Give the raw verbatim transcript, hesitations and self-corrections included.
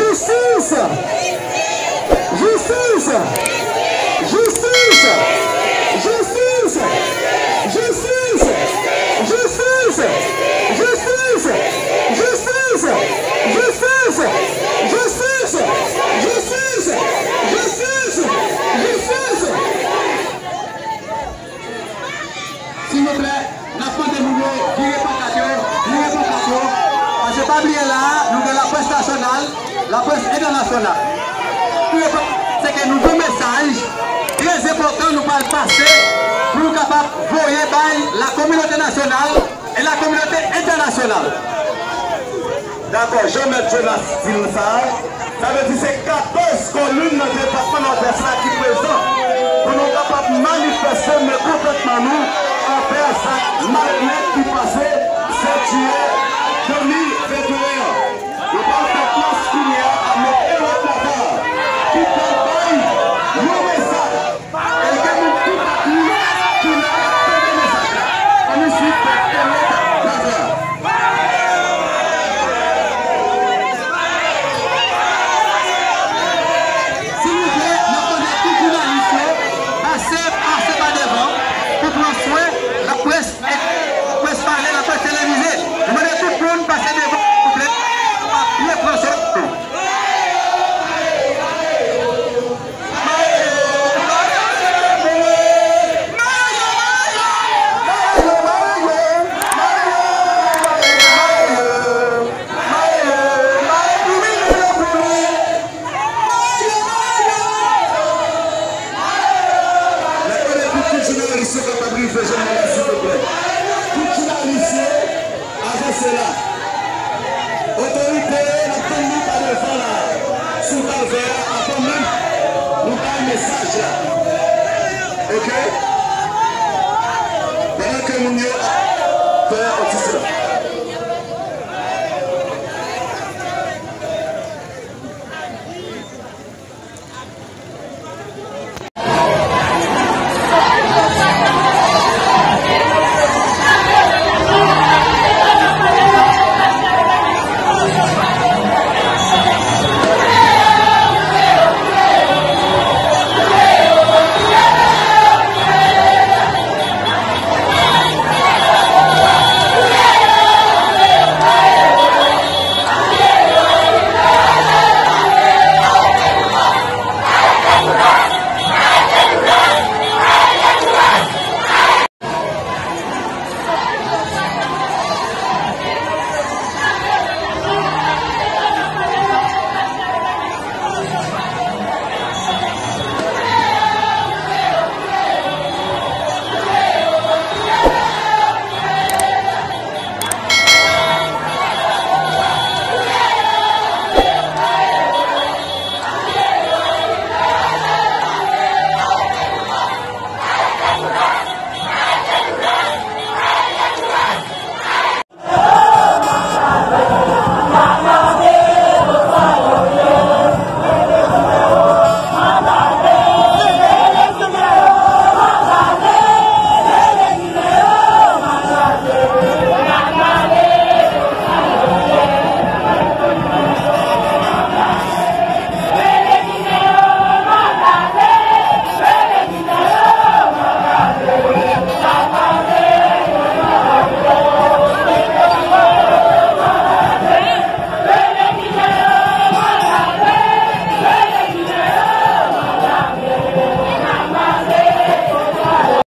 Jistis! Jistis! Jistis! Silvouplè, n ap mande moun yo vire pankat yo, vire pankat yo. Paske pa bliye la a, nou gen laprès nasyonal, laprès entènasyonal. Vire pankat, se ke nou gen yon mesaj trè enpòtan nou pral pase pou nou kapab voye bay la kominote nasyonal e la kominote entènasyonal. Dakò, Jean Maître Jonas di nou sa a. Sa vle di se katòz komin nan depatman Nòdès la ki prezan pou nou kapab manifeste mekontantman nou anvè zak malonèt ki pase sèt jiyè de mil venteyen an. Yo pa